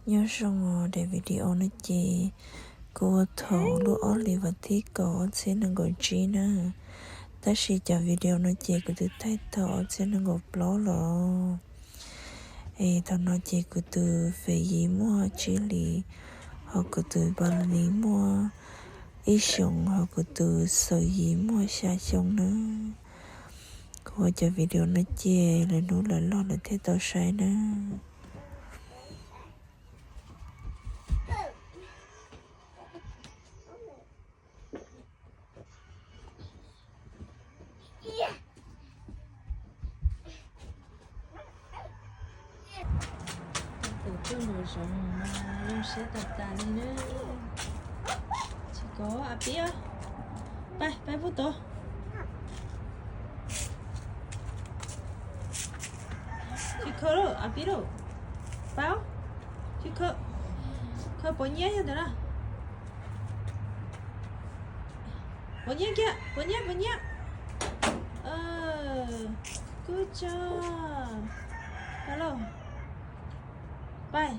Nyob zoo os, daim video no ces kuv ua thaum lub ob hlis vas thib kaum ob txhiab nees nkaum tsib na, tab sis cov video no ces kuv twb thaij thaum ob txhiab nees nkaum plaub los. Es thaum no ces kuv tus Fem Yim muaj tsib hlis, ho kuv tus Npam Lis muaj ib xyoos, ho kuv tus Xaum Yim muaj xya xyoo na. Kuv ua cov video no ces lawv hnub lawv loj lawv thiaj tau saib na. Tus tub nraug zoov mas zoo siab tag tag li na. Tsis kov a pib os. Pab, pab pub tod. Tsis khaws lauj, a pib lauj. Pab, tsis khaws. Khaws pos nyiab yog ntawd na. Pos nyiab kiag, pos nyiab, pos nyiab. Good job. Pab lauj. Pab,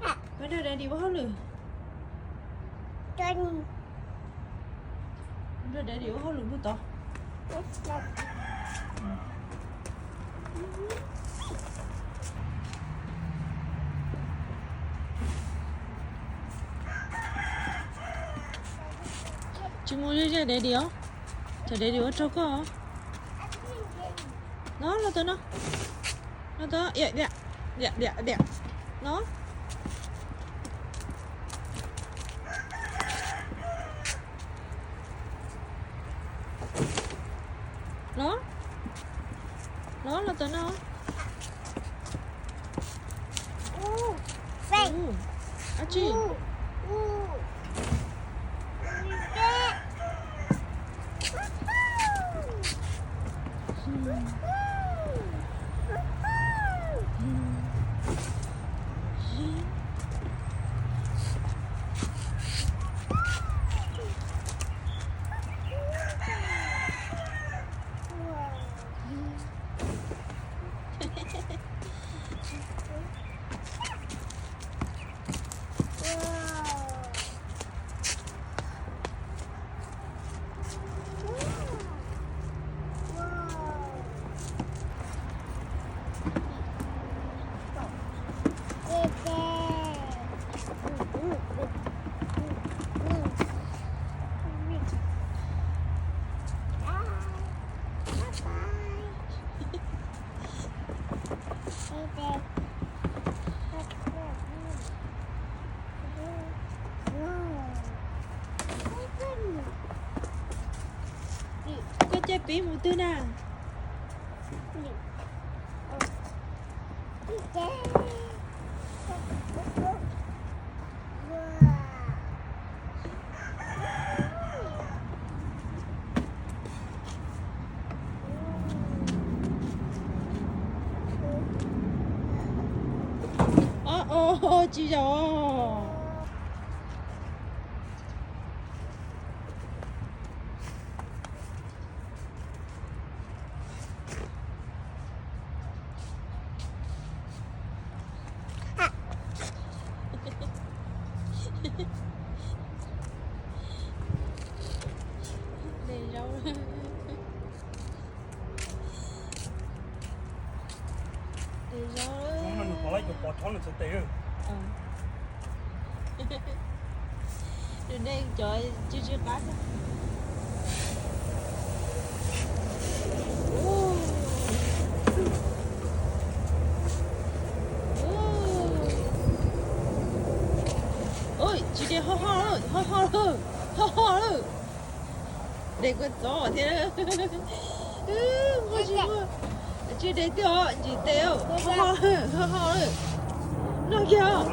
pab nrog daddy ua hauj lwm. Nrog daddy ua hauj lwm pub tod. Tsis mus ze ze daddy os. Tsam daddy ua raug koj. No, los tod no. Los tod, diam, diam, diam, diam. No. Los, los, los tod no. Dab tsi? Koj caij peb mus twg na? Tsis zaum. De zaub. De zaub. Nws pom lawv cov pov thoob nws txhais tes. Nws de cov tsis tsis qab xwb. Ua, tsis de ho ho lawm, ho ho lawm, ho ho lawm. De kua txob thiab. Muaj tsis muaj. Tsis de twb os, ntsim tes, ho ho lawm, ho ho lawm. Noj kiag os.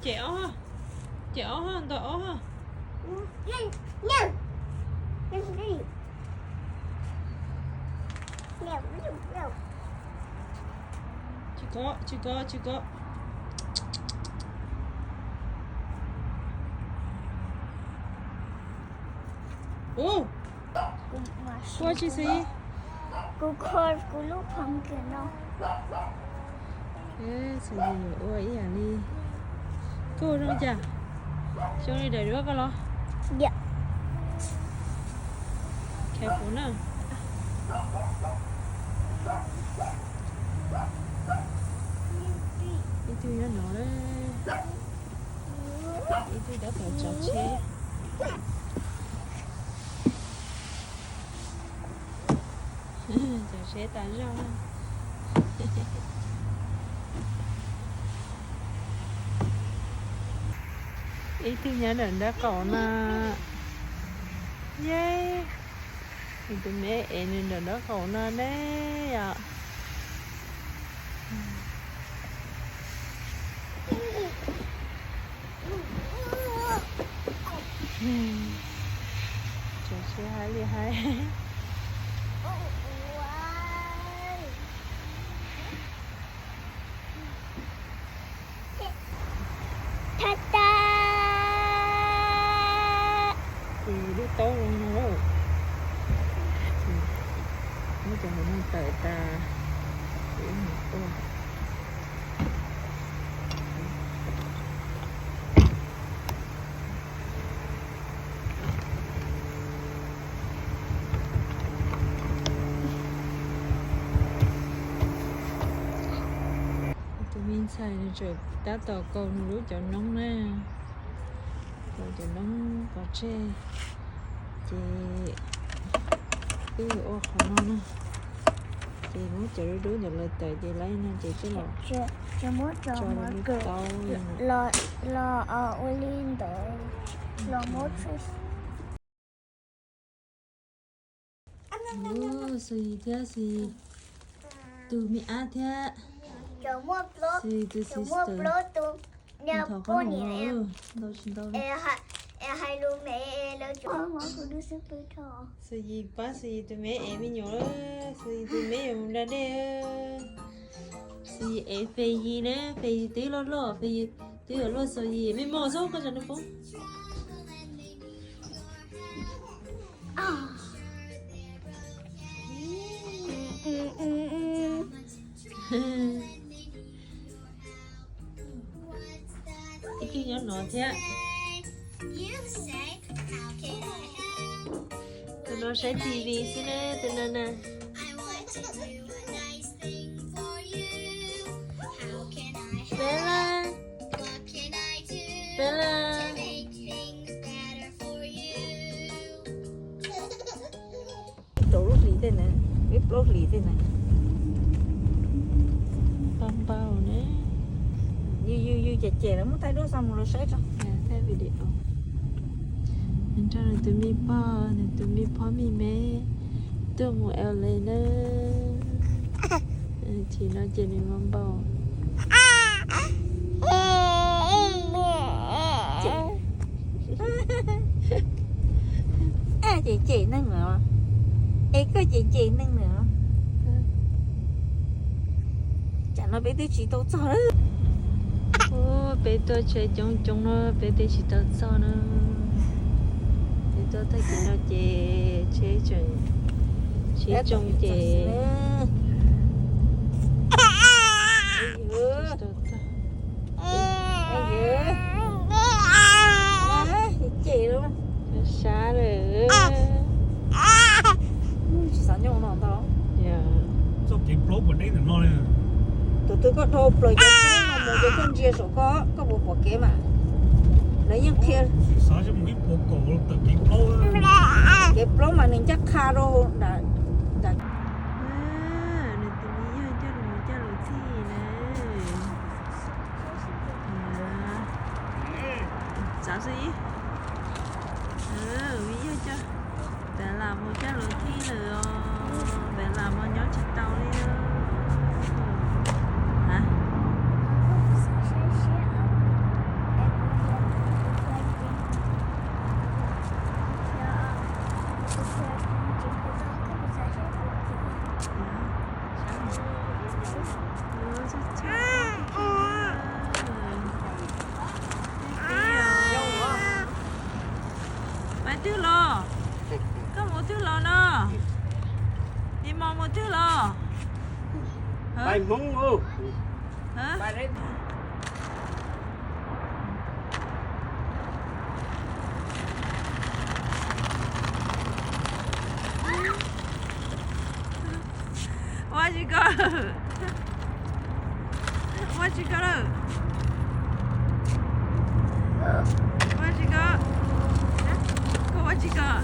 Cem ob, cem ob, ntawm ob. Tsis kov, tsis kov, tsis kov. Ua tsis xwb. Kuv kho kuv lub pumpkin no. Xws yim yuav ua ib yam li koj zoo cas? Xyoo li daim duab koj los? Careful na. Ib tug nyob no, ib tug tab tom tsav tsheb. Tsav tsheb tas zog. Ib tug nyob ntawm nraub qaum no. Yej, nws tus me ev nws ntawm nraub qaum no ne yom. Tsav tsheb hais li hais. Thab tag. Ces lub taub zoo no lawm. Muab cov hauv no tawm tas, ces wb mus ua. Tus me ntxhais nws tseem tab tom kaus nws lub cov noob na, kaus cov noob pov tseg, ces wb yuav ua qhov no na. Ces muab cov dub dub ntawd lawv tawm ces lawv no ces twb los tso lub taub los ua li ntawd los muab Xws Yis thiab Xws Yis tus me ab thiab Xws Yis tus sister, ntau tsis ntau. Xws Yis pab Xws Yis tus me ev me nyuam, Xws Yis tus me yuav mus da dej. Xws Yis ev Fes Yis na, Fes Yis twb loj loj, Fes Yis twb yuav luaj Xws Yis me mos xwb koj tsam nws poob. Ib tug nyob no thiab. Tus no saib T V xwb na, tus no na. Bella, Bella. Rau lub hlis tej na, ib plaub hlis tej na. Npau npau na. Yws yws yws cem cem lawv muab thaij duab xa mus lawv saib tso. Thaij video. Nws nrog nws tus me pog, nws tus me pog me me tuaj mus L A na. Chim no ces nws npau npau. Cem cem neeg lawm, es koj cem cem neeg lawm. Tsam no peb twb tsis tau txog lawm. Peb tuaj tsheb coob coob no peb twb tsis tau txog na. Peb tuaj tag kis no ces tsheb tseem siab tsoo ces tsis tau txog. Cem lawm. Tsis xav nyob no ntag. Txoj kev plaub puas deb ntawm no li. Tus twg koj dhau plaws cov tub no mus ces koj ntsia saum koj, koj puas pom kev mas. Lawv yeej qhia. Xav mus ib puas kaum tawm kev plaub. Kev plaub mas nws ncaj qha rau nram. Nws tus me yawg coj nws mus coj luv txij na. Txav xwb ib. Me yawg coj Npam Lam mus coj luv txij lawm os. Npam Lam mas nyob tsis tau li. Ha? Saib seb, Twg los? Hais Hmoob. Hais What you got? What you got? What you got? What you got?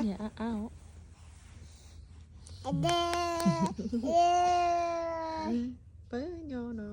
Niam a a. Peb nyob no.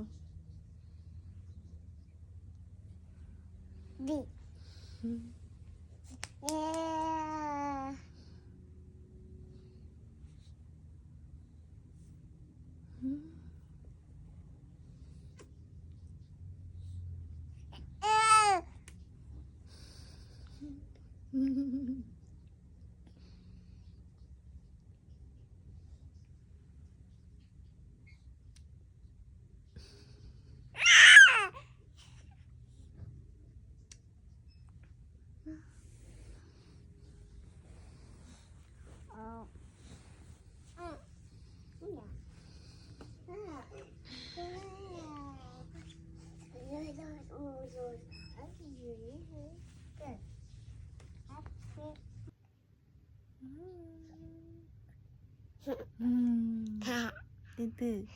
Tus twg?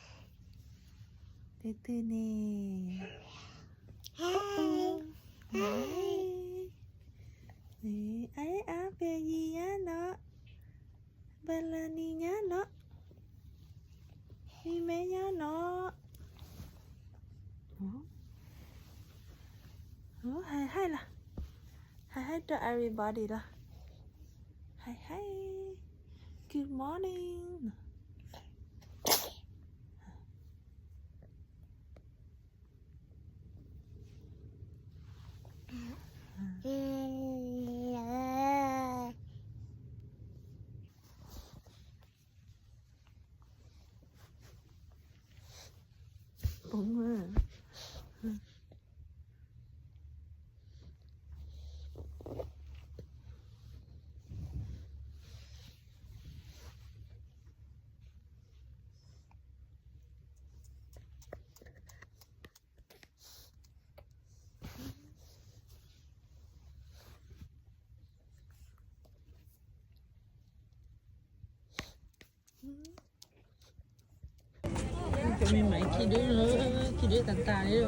Tus twg ne? Ai, ab, Pes Yis nyob no. Npalanis nyob no. Mime nyob no. Hais hi los. Hais hi rau everybody los. Hais hi. Good morning. Poob. Cov me maiv khi dwb, khi dwb tas tas li.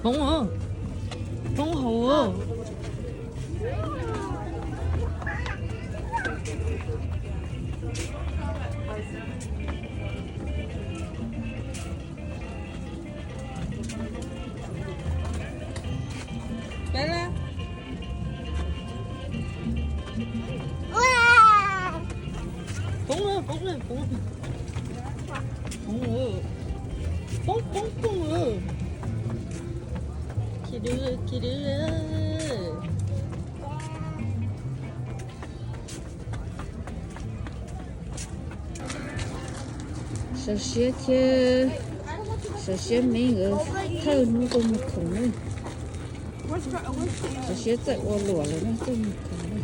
Poob, poob hauv. Peb lab. Poob, poob, poob. Poob, poob, poob, poob. Khi dwb, khi dwb. Sawv siab thiab, sawv siab me nkawd thawj hnub tuaj muag khoom ne. Sawv siab txawj ua luam lawm ne, tuaj muag khoom ne.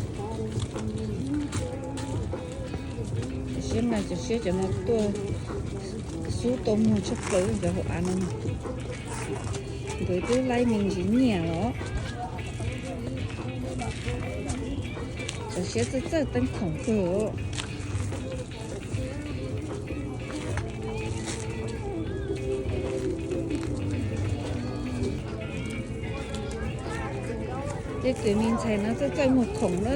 Sawv siab mas, sawv siab cov no tuaj xub tau muag tshaj plaws cov hauv av no. Nkawd twb laib me ntsis nyiaj los. Sawv siab txawj txawj teeb khoom kawg. Tej tus me ntxhais no txawj txawj muag khoom na.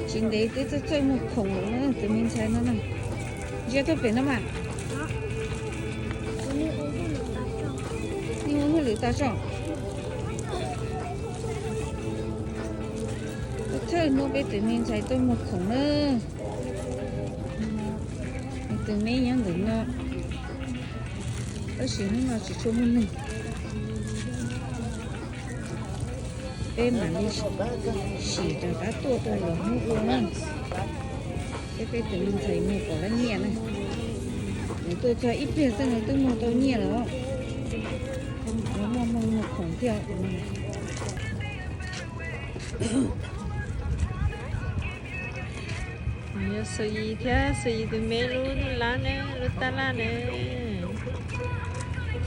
Tsis ntev twb txawj txawj muag khoom lawm na tus me ntxhais no na. Ntsia tuaj pem no mas. Yeej ua hauj lwm tas tso. Thawj hnub peb tus me ntxhais tuaj muag khoom na. Nws tus me nyob ntawm no, tab sis hnub no tsis tshua muaj neeg. Peb mam li sim rov qab tuaj rau lwm hnub ua na. Peb, peb tus me ntxhais muag pom lab nyiaj na. Nws tuaj txog ib pliag xwb nws twb muag tau nyiaj lawm. Nws muaj muag muag khoom thiab. Yog Xu Yis thiab Xu Yis tus me lub lab ne, lub tab laj ne.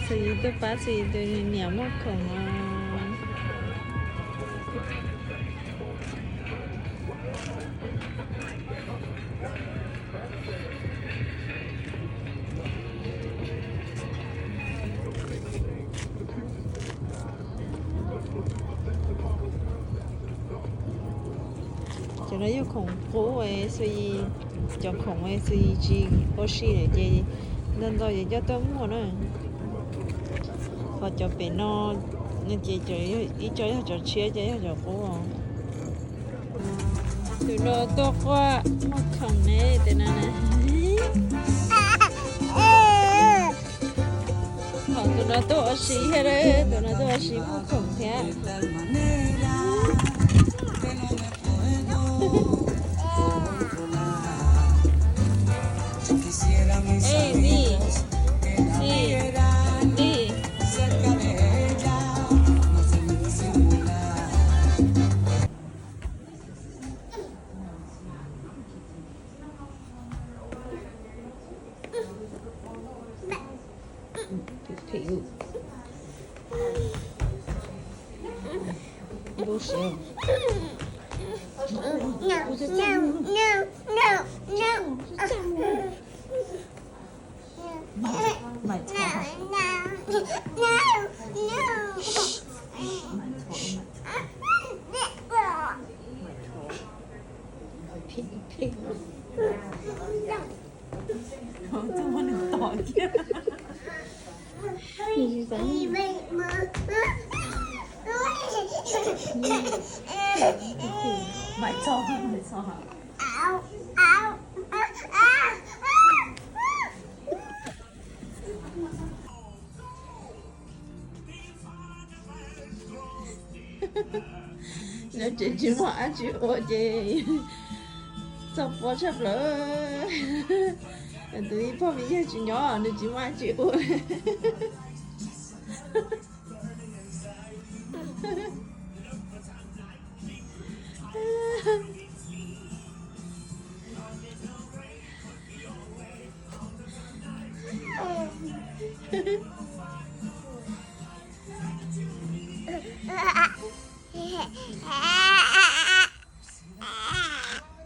Xu Yis tuaj pab Xu Yis tus niam muag khoom os. Cov no yog khoom qub, Xu Yis, cov khoom Xu Yis tsis ua si lawm ces ntau ntau ces coj tuaj muag na. Ho cov pem no ces ib co yog cov tshiab, cov yog cov qub os. Tus no tuaj quaj muag khoom ne, tus no na. Ho tus no tuaj ua si thiab, tus no tuaj ua si muag khoom thiab. Ej, Vij, Vij, Vij. Nws tseem tsis muaj dab tsi ua ces txog pua tshaj plaws. Tus ib pog me yawg tsis nyob nws tsis muaj dab tsi ua.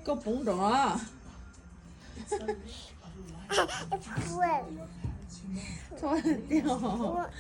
Koj poob nrov. Txhob tiag.